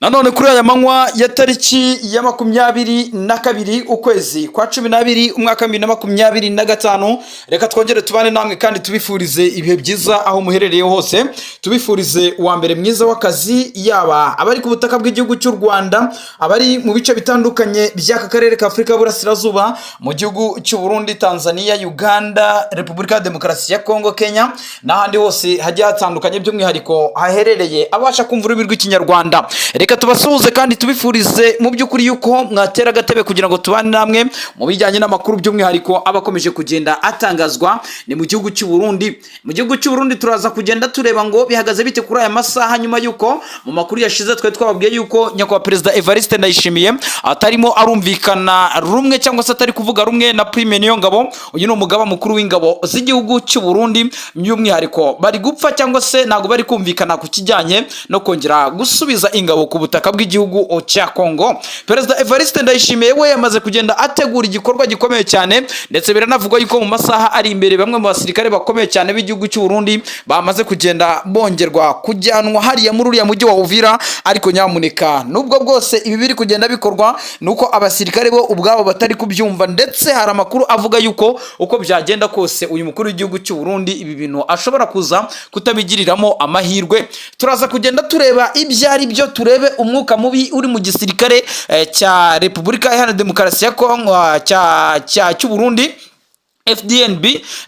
Nanone kuri aya manywa ya tariki ya 22 ukwezi kwa 12 umwaka wa 2025, reka twongere tubane namwe kandi tubifurize ibihe byiza aho muherereye hose, tubifurize uwa mbere mwiza w'akazi, yaba abari ku butaka bw'igihugu cy'u Rwanda, abari mu bice bitandukanye by'aka karere ka Afurika y'Uburasirazuba, mu gihugu cy'u Burundi, Tanzania, Uganda, Repubulika ya Demokarasi ya Kongo, Kenya n'ahandi hose hagiye hatandukanye, by'umwihariko haherereye abasha kumva ururimi rw'Ikinyarwanda. Reka tubasuhuze kandi tubifurize mu by'ukuri yuko mwatera agatebe kugira ngo tubane namwe mu bijyanye n'amakuru, by'umwihariko aba akomeje kugenda atangazwa ni mu gihugu cy'u Burundi. Mu gihugu cy'u Burundi turaza kugenda tureba ngo bihagaze bite kuri aya masaha, nyuma yuko mu makuru yashize twari twababwiye yuko nyakubahwa Perezida Evariste Ndayishimiye atarimo arumvikana rumwe cyangwa se atari kuvuga rumwe na Prime Niyongabo. Uyu ni umugaba mukuru w'ingabo z'igihugu cy'u Burundi. By'umwihariko bari gupfa cyangwa se ntabwo bari kumvikana ku kijyanye no kongera gusubiza ingabo ku butaka bw'igihugu cya Kongo. Perezida Evariste Ndayishimiye we yamaze kugenda ategura igikorwa gikomeye cyane, ndetse biranavugwa yuko mu masaha ari imbere bamwe mu basirikare bakomeye cyane b'igihugu cy'u Burundi bamaze kugenda bongerwa kujyanwa hariya muri uriya mujyi wa Uvira. Ariko nyamuneka, nubwo bwose ibi biri kugenda bikorwa, nuko abasirikare bo ubwabo batari kubyumva, ndetse hari amakuru avuga yuko uko byagenda kose uyu mukuru w'igihugu cy'u Burundi ibi bintu ashobora kuza kutabigiriramo amahirwe. Turaza kugenda tureba ibyo ari byo, turebe umwuka mubi uri mu gisirikare cya Repubulika Iharanira Demokarasi ya Kongo, cya cy'u Burundi FDNB,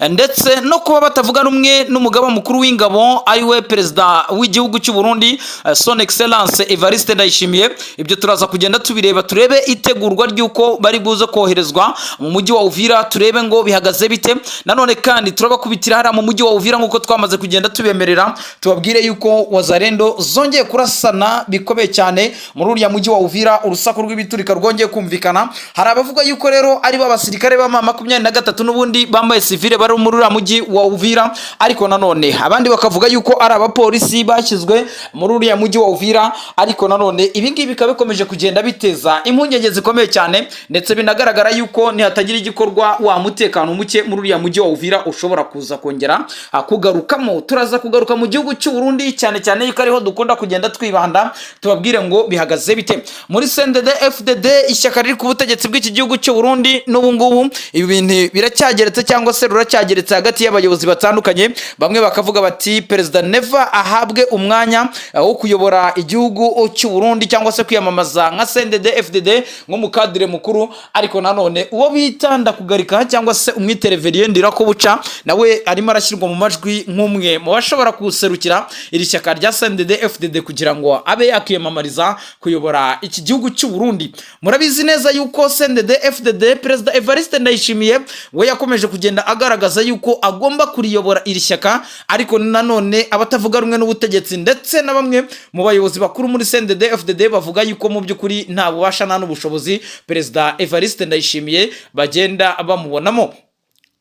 ndetse no kuba batavuga rumwe n'umugaba mukuru w'ingabo, ariwe perezida w'igihugu cy'u Burundi, Son Excellence Evariste Ndayishimiye. Ibyo turaza kugenda tubireba, turebe itegurwa ry'uko bari buze koherezwa mu mujyi wa Uvira, turebe ngo bihagaze bite. Nanone kandi turabakubitira hariya mu mujyi wa Uvira nk'uko twamaze kugenda tubemerera, tubabwire yuko Wazalendo zongeye kurasana bikomeye cyane muri uriya mujyi wa Uvira, urusaku rw'ibiturika rwongeye kumvikana. Hari abavuga yuko rero ari bo abasirikare ba M23 n'ubundi bambaye civile bari muri uriya mujyi wa Uvira, ariko nanone abandi bakavuga yuko ari abapolisi bashyizwe muri uriya mujyi wa Uvira. Ariko nanone ibi ngibi bikaba bikomeje kugenda biteza impungenge zikomeye cyane, ndetse binagaragara yuko nihatagira igikorwa wa mutekano muke muri uriya mujyi wa Uvira ushobora kuza kongera kugarukamo. Turaza kugaruka mu gihugu cy'u Burundi, cyane cyane yuko ariho dukunda kugenda twibanda, tubabwire ngo bihagaze bite muri CNDD FDD, ishyaka riri ku butegetsi bw'iki gihugu cy'u Burundi. N'ubu ngubu ibi bintu biracyageretse cyangwa se ruracyageretse hagati y'abayobozi batandukanye. Bamwe bakavuga bati Perezida Neva ahabwe umwanya wo kuyobora igihugu cy'u Burundi cyangwa se kwiyamamaza nka CNDD FDD nk'umukadire mukuru, ariko nanone uwo bita Ndakugarika cyangwa se umwitereveriye Ndirakobuca nawe arimo arashyirwa mu majwi nk'umwe mu bashobora kuserukira iri shyaka rya CNDD FDD kugira ngo abe yakiyamamariza kuyobora iki gihugu cy'u Burundi. Murabizi neza yuko CNDD FDD, Perezida Evariste Ndayishimiye we yakomeje kugenda agaragaza yuko agomba kuriyobora iri shyaka, ariko nanone abatavuga rumwe n'ubutegetsi ndetse na bamwe mu bayobozi bakuru muri CNDD FDD bavuga yuko mu by'ukuri nta bubasha nta n'ubushobozi Perezida Evariste Ndayishimiye bagenda bamubonamo.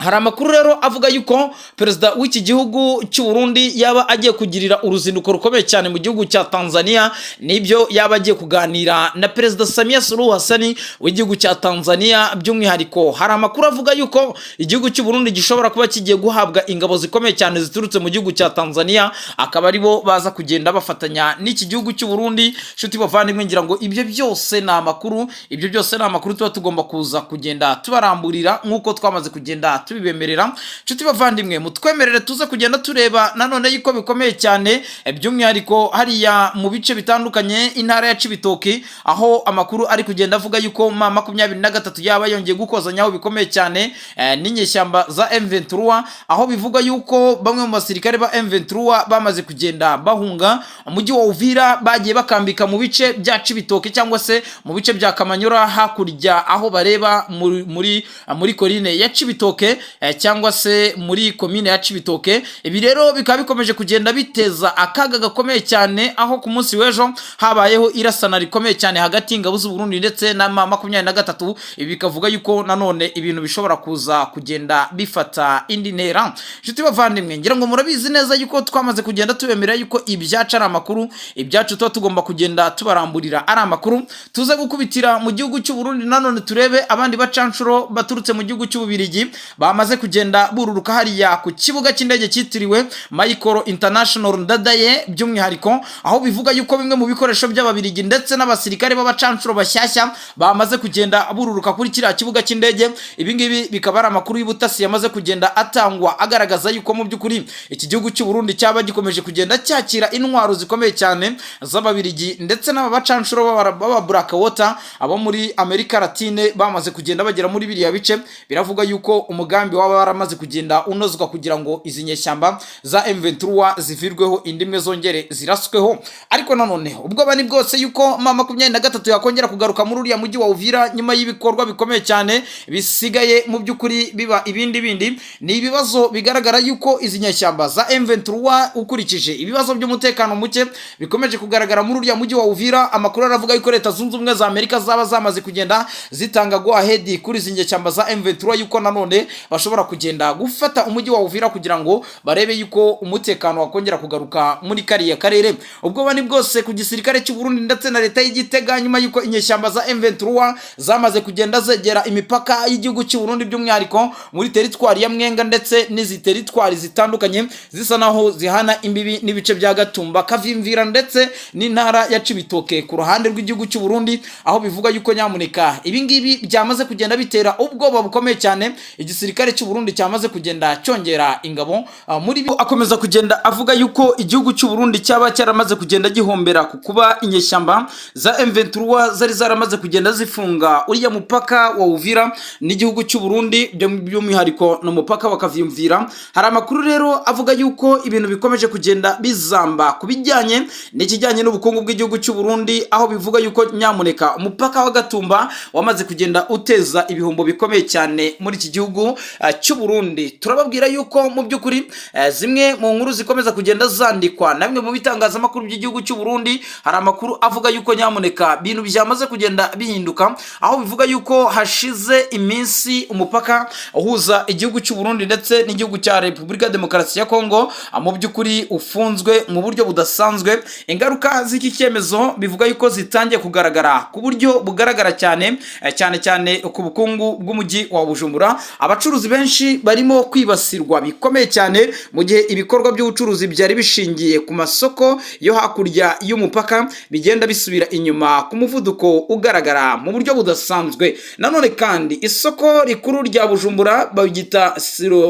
Hari amakuru rero avuga yuko perezida w'iki gihugu cy'u Burundi yaba agiye kugirira uruzinduko rukomeye cyane mu gihugu cya Tanzania, nibyo yaba agiye kuganira na Perezida Samia Suluhu Hassan w'igihugu cya Tanzania. By'umwihariko hari amakuru avuga yuko igihugu cy'u Burundi gishobora kuba kigiye guhabwa ingabo zikomeye cyane ziturutse mu gihugu cya Tanzania, akaba aribo baza kugenda bafatanya n'iki gihugu cy'u Burundi. Nshuti bavandimwe, ngira ngo ibyo byose ni amakuru, ibyo byose ni amakuru tuba tugomba kuza kugenda tubaramburira nk'uko twamaze kugenda tubibemerera. Nshuti bavandimwe, mutwemerere tuze kugenda tureba nanone yuko bikomeye cyane, by'umwihariko hariya mu bice bitandukanye, intara ya Cibitoki, aho amakuru ari kugenda avuga yuko M23 yaba yongeye gukozanyaho bikomeye cyane n'inyeshyamba za M23, aho bivuga yuko bamwe mu basirikare ba M23 bamaze kugenda bahunga umujyi wa Uvira, bagiye bakambika mu bice bya Cibitoke cyangwa se mu bice bya Kamanyura, hakurya aho bareba muri colline ya Cibitoke cyangwa se muri komine ya Cibitoke. Ibi rero bikaba bikomeje kugenda biteza akaga gakomeye cyane, aho ku munsi w'ejo habayeho irasana rikomeye cyane hagati y'ingabo z'u Burundi ndetse na M23. Ibi bikavuga yuko nanone ibintu bishobora kuza kugenda bifata indi ntera. Inshuti bavandimwe, ngira ngo murabizi neza yuko twamaze kugenda tubemera yuko ibyacu ari amakuru, ibyacu tuba tugomba kugenda tubaramburira ari amakuru. Tuze gukubitira mu gihugu cy'u Burundi nanone, turebe abandi bacanshuro baturutse mu gihugu cy'Ububirigi bamaze kugenda binjira mu gihugu cy'u Burundi. bamaze kugenda bururuka hariya ku kibuga cy'indege cyitiriwe Melchior International Ndadaye, by'umwihariko aho bivuga yuko bimwe mu bikoresho by'Ababirigi ndetse n'abasirikare b'abacanshuro bashyashya bamaze kugenda bururuka kuri kiriya kibuga cy'indege. Ibi ngibi bikaba ari amakuru y'ubutasi yamaze kugenda atangwa, agaragaza yuko mu by'ukuri iki gihugu cy'u Burundi cyaba gikomeje kugenda cyakira intwaro zikomeye cyane z'Ababirigi ndetse n'aba bacanshuro b'aba Black Water, abo muri Amerika Latine, bamaze kugenda bagera muri biriya bice. Biravuga yuko umugambi waba waramaze kugenda unozwa kugira ngo izi nyeshyamba za M23 zivirweho indimwe, zongere zirasweho. Ariko nanone ubwoba ni bwose yuko M23 yakongera kugaruka muri uriya mujyi wa Uvira nyuma y'ibikorwa bikomeye cyane bisigaye mu by'ukuri biba ibindi bindi. Ni ibibazo bigaragara yuko izi nyeshyamba za M23, ukurikije ibibazo by'umutekano muke bikomeje kugaragara muri uriya mujyi wa Uvira, amakuru aravuga yuko Leta Zunze Ubumwe za Amerika zaba zamaze kugenda zitanga go ahead kuri izi nyeshyamba za M23 yuko nanone bashobora kugenda gufata umujyi wa Uvira kugira ngo barebe yuko umutekano wakongera kugaruka muri kariya karere. Ubwoba ni bwose ku gisirikare cy'u Burundi ndetse na leta y'Igitega nyuma yuko inyeshyamba za M23 zamaze kugenda zegera imipaka y'igihugu cy'u Burundi, by'umwihariko muri teritwari ya Mwenga ndetse n'izi teritwari zitandukanye zisa naho zihana imbibi n'ibice bya Gatumba, Kavimvira ndetse n'intara ya Cibitoke ku ruhande rw'igihugu cy'u Burundi, aho bivuga yuko nyamuneka ibi ngibi byamaze kugenda bitera ubwoba bukomeye cyane igisirikare cy'u Burundi cyamaze kugenda cyongera ingabo muri akomeza kugenda avuga yuko igihugu cy'u Burundi cyaba cyaramaze kugenda gihombera ku kuba inyeshyamba za M23 zari zaramaze kugenda zifunga uriya mupaka wa Uvira n'igihugu cy'u Burundi, by'umwihariko no mupaka wa Kavimvira. Hari amakuru rero avuga yuko ibintu bikomeje kugenda bizamba ku bijyanye n'ikijyanye n'ubukungu bw'igihugu cy'u Burundi, aho bivuga yuko nyamuneka umupaka wa Gatumba wamaze kugenda uteza ibihombo bikomeye cyane muri iki gihugu cy'u Burundi. Turababwira yuko mu by'ukuri zimwe mu nkuru zikomeza kugenda zandikwa na bimwe mu bitangazamakuru by'igihugu cy'u Burundi, hari amakuru avuga yuko nyamuneka ibintu byamaze kugenda bihinduka, aho bivuga yuko hashize iminsi umupaka uhuza igihugu cy'u Burundi ndetse n'igihugu cya Repubulika ya Demokarasi ya Kongo mu by'ukuri ufunzwe mu buryo budasanzwe. Ingaruka z'iki cyemezo bivuga yuko zitangiye kugaragara ku buryo bugaragara cyane, cyane cyane ku bukungu bw'umujyi wa Bujumbura. Abacuruzi benshi barimo kwibasirwa bikomeye cyane, mu gihe ibikorwa by'ubucuruzi byari bishingiye ku masoko yo hakurya y'umupaka bigenda bisubira inyuma ku muvuduko ugaragara mu buryo budasanzwe. Nanone kandi isoko rikuru rya Bujumbura baryita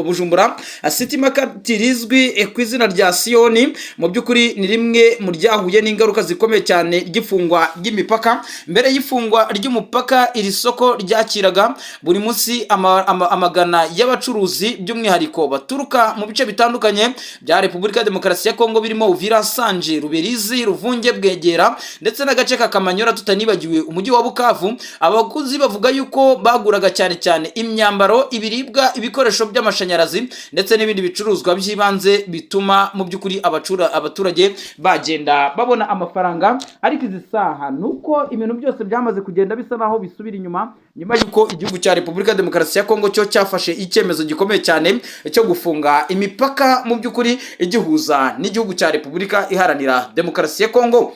Bujumbura City Market, rizwi ku izina rya Siyoni, mu by'ukuri ni rimwe mu ryahuye n'ingaruka zikomeye cyane ry'ifungwa ry'imipaka. Mbere y'ifungwa ry'umupaka, iri soko ryakiraga buri munsi amagana y'abacuruzi, by'umwihariko baturuka mu bice bitandukanye bya Repubulika ya Demokarasi ya Kongo birimo Uvira, Sanje, Ruberizi, Ruvunge, Bwegera ndetse n'agace ka Kamanyora, tutanibagiwe umujyi wa Bukavu. Abaguzi bavuga yuko baguraga cyane cyane imyambaro, ibiribwa, ibikoresho by'amashanyarazi ndetse n'ibindi bicuruzwa by'ibanze bituma mu by'ukuri abaturage bagenda babona amafaranga. Ariko izi saha ni uko ibintu byose byamaze kugenda bisa naho bisubira inyuma nyuma y'uko igihugu cya Repubulika ya Demokarasi ya Kongo cyo cyafashe icyemezo gikomeye cyane cyo gufunga imipaka mu by'ukuri igihuza n'igihugu cya Repubulika Iharanira Demokarasi ya Kongo.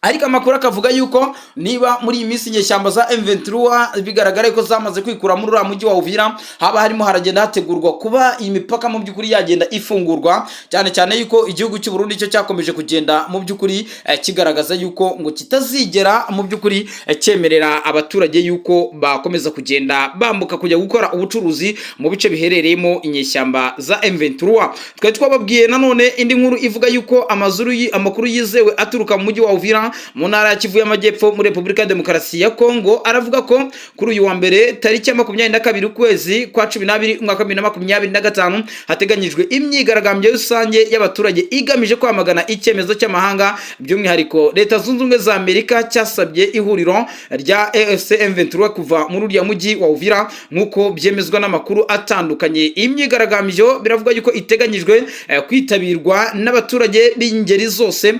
Ariko amakuru akavuga yuko niba muri iyi minsi inyeshyamba za M23 bigaragara ko zamaze kwikura muri uriya mujyi wa Uvira, haba harimo haragenda hategurwa kuba iyi mipaka mu by'ukuri yagenda ifungurwa, cyane cyane yuko igihugu cy'u Burundi cyo cyakomeje kugenda mu by'ukuri kigaragaza yuko ngo kitazigera mu by'ukuri cyemerera abaturage yuko bakomeza kugenda bambuka kujya gukora ubucuruzi mu bice biherereyemo inyeshyamba za M23. Twari twababwiye nanone indi nkuru ivuga yuko amakuru yizewe aturuka mu mujyi wa Uvira mu ntara ya Kivu y'Amajyepfo muri Repubulika ya Demokarasi ya Kongo aravuga ko kuri uyu wa mbere, tariki ya 22 ukwezi kwa 12 umwaka wa 2025, hateganyijwe imyigaragambyo rusange y'abaturage igamije kwamagana icyemezo cy'amahanga, by'umwihariko Leta Zunze Ubumwe za Amerika, cyasabye ihuriro rya AFC M23 kuva muri uriya mujyi wa Uvira. Nk'uko byemezwa n'amakuru atandukanye, iyi myigaragambyo biravuga yuko iteganyijwe kwitabirwa n'abaturage b'ingeri zose,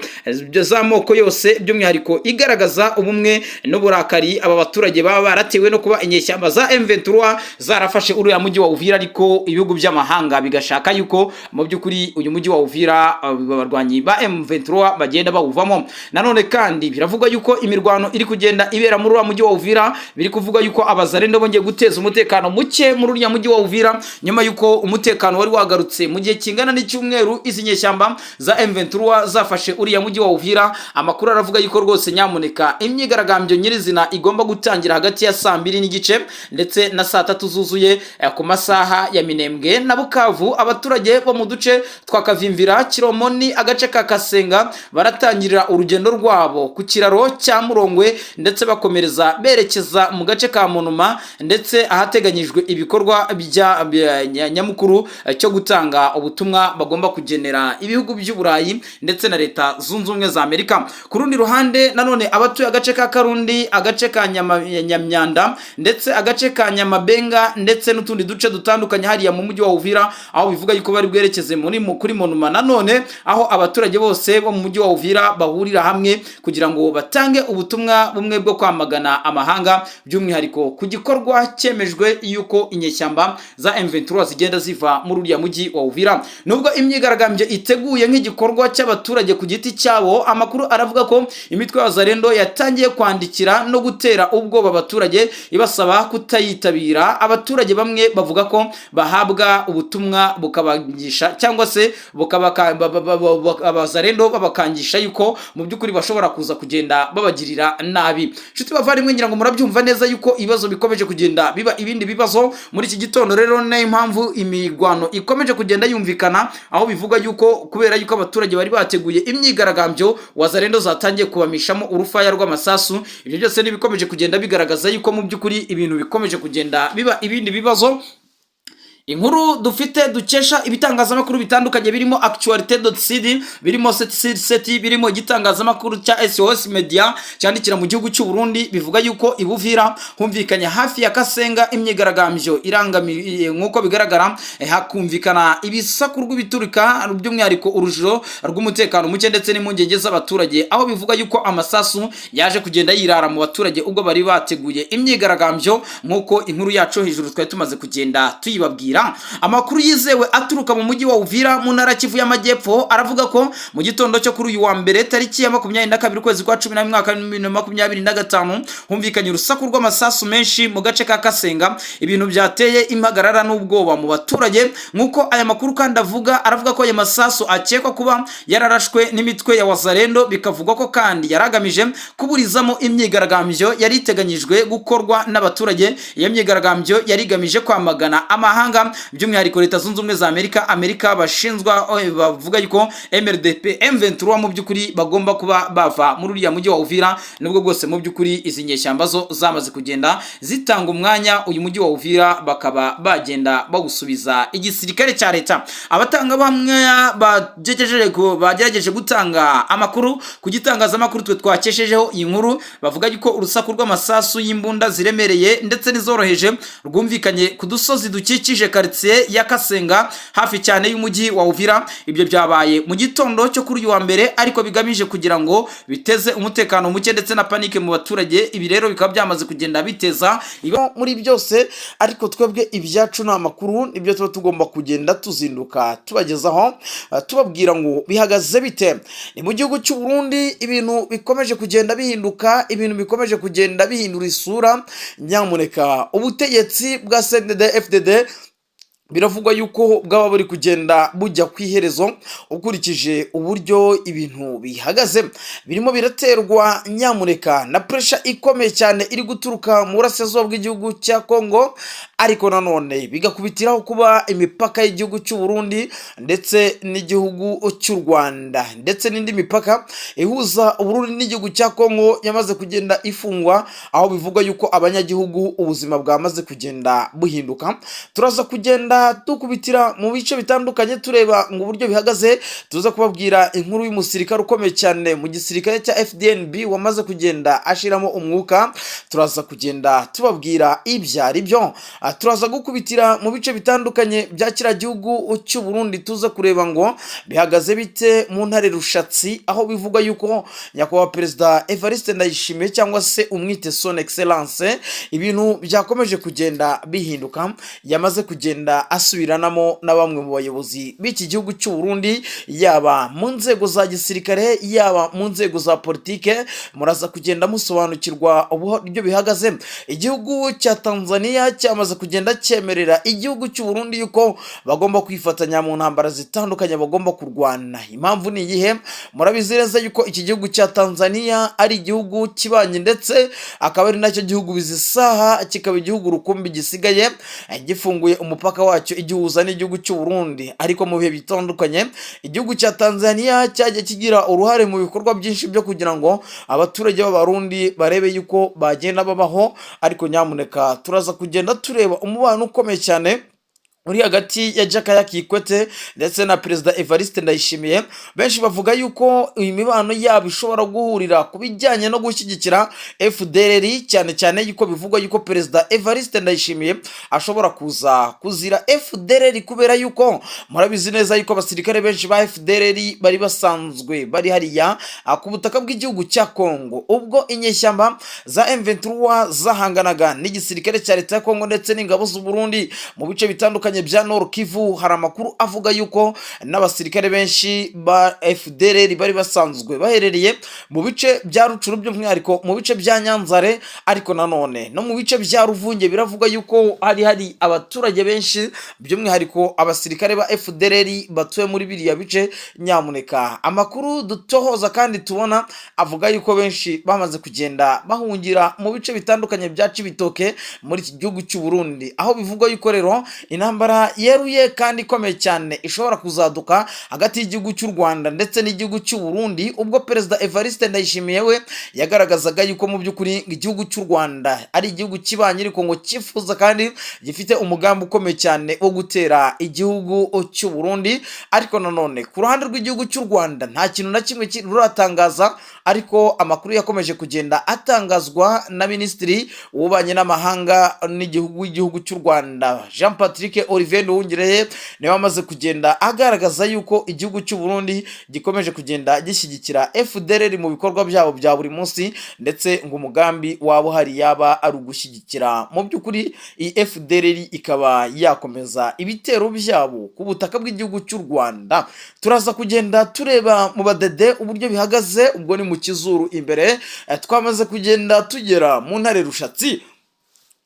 z'amoko yose. by'umwihariko igaragaza ubumwe n'uburakari aba baturage baba baratewe no kuba inyeshyamba za M23 zarafashe uriya mujyi wa Uvira, ariko ibihugu by'amahanga bigashaka yuko mu by'ukuri uyu mujyi wa Uvira abarwanyi ba M23 bagenda bawuvamo. Nanone kandi biravugwa yuko imirwano iri kugenda ibera muri uriya mujyi wa Uvira, biri kuvuga yuko Abazarendo bongeye guteza umutekano muke muri uriya mujyi wa Uvira, nyuma yuko umutekano wari wagarutse mu gihe kingana n'icyumweru izi nyeshyamba za M23 zafashe uriya mujyi wa Uvira. Amakuru aravuga yuko rwose nyamuneka imyigaragambyo nyirizina igomba gutangira hagati ya 2:30 ndetse na 3:00 zuzuye ku masaha ya Minembwe na Bukavu. Abaturage bo mu duce twa Kavimvira, Kiromoni, agace ka Kasenga baratangirira urugendo rwabo ku kiraro cya Murongwe, ndetse bakomereza berekeza mu gace ka Monuma, ndetse ahateganyijwe ibikorwa bya nyamukuru cyo gutanga ubutumwa bagomba kugenera ibihugu by'Uburayi ndetse na Leta Zunze Ubumwe za Amerika. Ku rundi ruhande nanone, abatuye agace ka Karundi, agace ka Nyamyanda, ndetse agace ka Nyamabenga, ndetse n'utundi duce dutandukanye hariya mu mujyi wa Uvira, aho bivuga yuko bari bwerekeze kuri Monuma nanone, aho abaturage bose bo mu mujyi wa Uvira bahurira hamwe kugira ngo batange ubutumwa bumwe bwo kwamagana amahanga, by'umwihariko ku gikorwa cyemejwe yuko inyeshyamba za M23 zigenda ziva muri uriya mujyi wa Uvira. Nubwo imyigaragambyo iteguye nk'igikorwa cy'abaturage ku giti cyabo, amakuru aravuga ko imitwe ya Zarendo yatangiye kwandikira no gutera ubwoba abaturage ibasaba kutayitabira. Abaturage bamwe bavuga ko bahabwa ubutumwa bukabangisha cyangwa se Abazarendo babakangisha yuko mu by'ukuri bashobora kuza kugenda babagirira nabi. Nshuti bavandimwe, ngira ngo murabyumva neza yuko ibibazo bikomeje kugenda biba ibindi bibazo muri iki gitondo. Rero niyo impamvu imirwano ikomeje kugenda yumvikana, aho bivuga yuko kubera yuko abaturage bari bateguye imyigaragambyo, Wazarendo zatangiye kubamishamo urufaya rw'amasasu. Ibyo byose n'ibikomeje kugenda bigaragaza yuko mu by'ukuri ibintu bikomeje kugenda biba ibindi bibazo. Inkuru dufite dukesha ibitangazamakuru bitandukanye birimo actualité.cd, birimo seti, birimo igitangazamakuru cya SOS Media cyandikira mu gihugu cy'u Burundi, bivuga yuko ibuvira humvikanye hafi ya Kasenga imyigaragambyo irangamiye. Nk'uko bigaragara, hakumvikana ibisaku rw'ibiturika, by'umwihariko urujijo rw'umutekano muke ndetse n'impungenge z'abaturage, aho bivuga yuko amasasu yaje kugenda yirara mu baturage ubwo bari bateguye imyigaragambyo, nk'uko inkuru yacu hejuru twari tumaze kugenda tuyibabwira. Amakuru yizewe aturuka mu mujyi wa Uvira mu ntara Kivu y'Amajyepfo aravuga ko mu gitondo cyo kuri uyu wa mbere, tariki ya 22 ukwezi kwa 11 mwaka wa 2025, humvikanye urusaku rw'amasasu menshi mu gace ka Kasenga, ibintu byateye impagarara n'ubwoba mu baturage. Nk'uko aya makuru kandi avuga, aravuga ko aya masasu akekwa kuba yararashwe n'imitwe ya Wazarendo. Bikavugwa ko kandi yaragamije kuburizamo imyigaragambyo yari iteganyijwe gukorwa n'abaturage. Iyo myigaragambyo yari igamije kwamagana amahanga, by'umwihariko Leta Zunze Ubumwe za Amerika, bashinzwa bavuga yuko MRDP M23 mu by'ukuri bagomba kuba bava muri uriya mujyi wa Uvira, nubwo bwose mu by'ukuri izi nyeshyamba zo zamaze kugenda zitanga umwanya, uyu mujyi wa Uvira bakaba bagenda bawusubiza igisirikare cya leta. Abatangabuhamya bagerageje gutanga amakuru ku gitangazamakuru twe twakeshejeho iyi nkuru bavuga yuko urusaku rw'amasasu y'imbunda ziremereye ndetse n'izoroheje rwumvikanye ku dusozi dukikije karitsiye ya Kasenga, hafi cyane y'umujyi wa Uvira. Ibyo byabaye mu gitondo cyo kuri uyu wa mbere, ariko bigamije kugira ngo biteze umutekano muke ndetse na panique mu baturage. Ibi rero bikaba byamaze kugenda biteza muri byose, ariko twebwe ibyacu ni amakuru, nibyo tuba tugomba kugenda tuzinduka tubagezaho, tubabwira ngo bihagaze bite. Ni mu gihugu cy'u Burundi ibintu bikomeje kugenda bihinduka, ibintu bikomeje kugenda bihindura isura. Nyamuneka, ubutegetsi bwa CNDD FDD biravugwa yuko bwaba buri kugenda bujya ku iherezo ukurikije uburyo ibintu bihagaze. Birimo biraterwa nyamuneka na pressure ikomeye cyane iri guturuka mu burasirazuba bw'igihugu cya Kongo, ariko nanone bigakubitiraho kuba imipaka y'igihugu cy'u Burundi ndetse n'igihugu cy'u Rwanda ndetse n'indi mipaka ihuza Uburundi n'igihugu cya Kongo yamaze kugenda ifungwa, aho bivugwa yuko abanyagihugu ubuzima bwamaze kugenda buhinduka. Turaza kugenda kugenda dukubitira mu bice bitandukanye, tureba ngo uburyo bihagaze. Tuza kubabwira inkuru y'umusirikare ukomeye cyane mu gisirikare cya FDNB wamaze kugenda ashiramo umwuka. Turaza kugenda tubabwira ibyo ari byo. Turaza gukubitira mu bice bitandukanye bya kiriya gihugu cy'u Burundi, tuza kureba ngo bihagaze bite mu ntare Rushatsi, aho bivugwa yuko nyakubahwa Perezida Evariste Ndayishimiye, cyangwa se umwite Son Excellence, ibintu byakomeje kugenda bihinduka, yamaze kugenda asubiranamo na bamwe mu bayobozi b'iki gihugu cy'u Burundi, yaba mu nzego za gisirikare, yaba mu nzego za politike. Muraza kugenda musobanukirwa uburyo bihagaze. Igihugu cya Tanzania cyamaze kugenda cyemerera igihugu cy'u Burundi yuko bagomba kwifatanya mu ntambara zitandukanye bagomba kurwana. Impamvu ni iyihe? Murabizi neza yuko iki gihugu cya Tanzania ari igihugu kibanye, ndetse akaba ari nacyo gihugu bizisaha kikaba igihugu rukumbi gisigaye gifunguye umupaka wacyo igihuza n'igihugu cy'u Burundi. Ariko mu bihe bitandukanye igihugu cya Tanzania cyagiye kigira uruhare mu bikorwa byinshi byo kugira ngo abaturage b'Abarundi barebe yuko bagenda babaho. Ariko nyamuneka, turaza kugenda tureba umubano ukomeye cyane uri hagati ya Jakaya Kikwete ndetse na Perezida Evariste Ndayishimiye. Benshi bavuga yuko iyi mibano yabo ishobora guhurira ku bijyanye no gushyigikira FDLR, cyane cyane yuko bivugwa yuko Perezida Evariste Ndayishimiye ashobora kuza kuzira FDLR, kubera yuko murabizi neza yuko abasirikare benshi ba FDLR bari basanzwe bari hariya ku butaka bw'igihugu cya Kongo, ubwo inyeshyamba za M23 zahanganaga n'igisirikare cya leta ya Kongo ndetse n'ingabo z'u Burundi mu bice bitandukanye bya Nord Kivu. Hari amakuru avuga yuko n'abasirikare benshi ba FDLR bari basanzwe baherereye mu bice bya Rucuru, by'umwihariko mu bice bya Nyanzare, ariko nanone no mu bice bya Ruvunge biravuga yuko hari abaturage benshi, by'umwihariko abasirikare ba FDLR batuye muri biriya bice. Nyamuneka, amakuru dutohoza kandi tubona avuga yuko benshi bamaze kugenda bahungira mu bice bitandukanye bya Cibitoke muri iki gihugu cy'u Burundi, aho bivugwa yuko rero intambara yeruye kandi ikomeye cyane ishobora kuzaduka hagati y'igihugu cy'u Rwanda ndetse n'igihugu cy'u Burundi, ubwo Perezida Evariste Ndayishimiye we yagaragazaga yuko mu by'ukuri igihugu cy'u Rwanda ari igihugu kibanye, ariko ngo cyifuza kandi gifite umugambi ukomeye cyane wo gutera igihugu cy'u Burundi. Ariko nanone ku ruhande rw'igihugu cy'u Rwanda nta kintu na kimwe ruratangaza, ariko amakuru yakomeje kugenda atangazwa na Minisitiri w'Ububanyi n'Amahanga n'igihugu w'igihugu cy'u Rwanda, Jean Patrick Olivier Nduhungirehe, niwe wamaze kugenda agaragaza yuko igihugu cy'u Burundi gikomeje kugenda gishyigikira FDLR mu bikorwa byabo bya buri munsi, ndetse ngo umugambi wabo hari yaba ari ugushyigikira mu by'ukuri iyi FDLR ikaba yakomeza ibitero byabo ku butaka bw'igihugu cy'u Rwanda. Turaza kugenda tureba mu badede uburyo bihagaze, ubwo ni mu Kizuru imbere. Twamaze kugenda tugera mu ntare Rushatsi.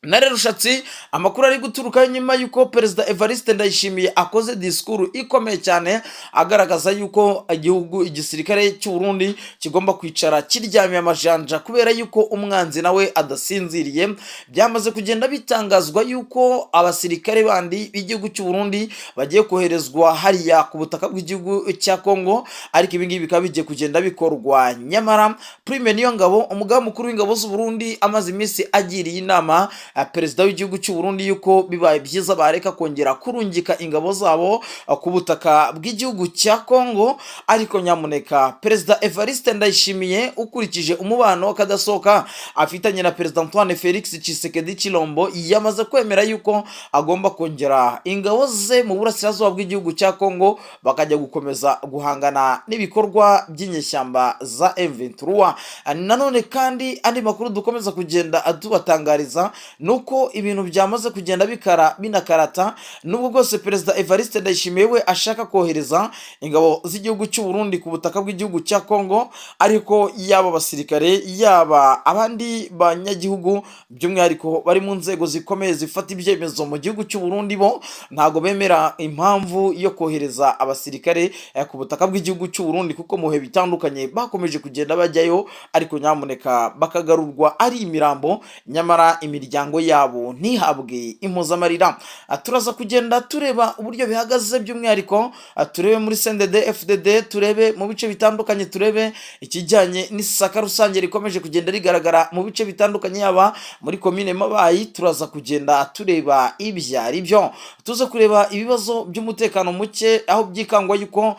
Ntare Rushatsi, amakuru ari guturuka nyuma y'uko Perezida Evariste Ndayishimiye akoze disikuru ikomeye cyane agaragaza yuko igihugu, igisirikare cy'u Burundi kigomba kwicara kiryamiye amajanja, kubera yuko umwanzi nawe adasinziriye. Byamaze kugenda bitangazwa yuko abasirikare bandi b'igihugu cy'u Burundi bagiye koherezwa hariya ku butaka bw'igihugu cya Kongo, ariko ibi ngibi bikaba bigiye kugenda bikorwa nyamara Prime Niyongabo, umugaba mukuru w'ingabo z'u Burundi, amaze iminsi agiriye inama perezida w'igihugu cy'u Burundi yuko bibaye byiza bareka kongera kurungika ingabo zabo ku butaka bw'igihugu cya Kongo. Ariko nyamuneka, Perezida Evariste Ndayishimiye, ukurikije umubano w'akadasohoka afitanye na Perezida Antoine Felix Tshisekedi Chilombo, yamaze kwemera yuko agomba kongera ingabo ze mu burasirazuba bw'igihugu cya Kongo, bakajya gukomeza guhangana n'ibikorwa by'inyeshyamba za M23. Nanone kandi andi makuru dukomeza kugenda tubatangariza nuko ibintu byamaze kugenda bikara binakarata, nubwo bwose Perezida Evariste Ndayishimiye we ashaka kohereza ingabo z'igihugu cy'u Burundi ku butaka bw'igihugu cya Kongo, ariko yaba abasirikare, yaba abandi banyagihugu, by'umwihariko bari mu nzego zikomeye zifata ibyemezo mu gihugu cy'u Burundi, bo ntabwo bemera impamvu yo kohereza abasirikare ku butaka bw'igihugu cy'u Burundi, kuko mu bihe bitandukanye bakomeje kugenda bajyayo, ariko nyamuneka bakagarurwa ari imirambo, nyamara imiryango Imiryango yabo ntihabwe impozamarira. Turaza kugenda tureba uburyo bihagaze, by'umwihariko turebe muri CNDD FDD, turebe mu bice bitandukanye, turebe ikijyanye n'isaka rusange rikomeje kugenda rigaragara mu bice bitandukanye, yaba muri komine Mabayi. Turaza kugenda tureba ibyo ari byo, tuza kureba ibibazo by'umutekano muke, aho byikangwa yuko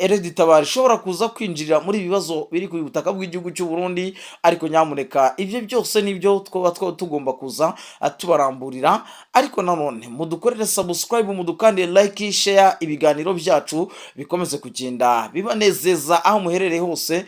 RED Tabara ishobora kuza kwinjirira muri ibi bibazo biri ku butaka bw'igihugu cy'u Burundi. Ariko nyamuneka, ibyo byose nibyo twaba tugomba kuza tubaramburira. Ariko nanone mudukorere subscribe, mudukandire like, share, ibiganiro byacu bikomeze kugenda bibanezeza aho muherereye hose.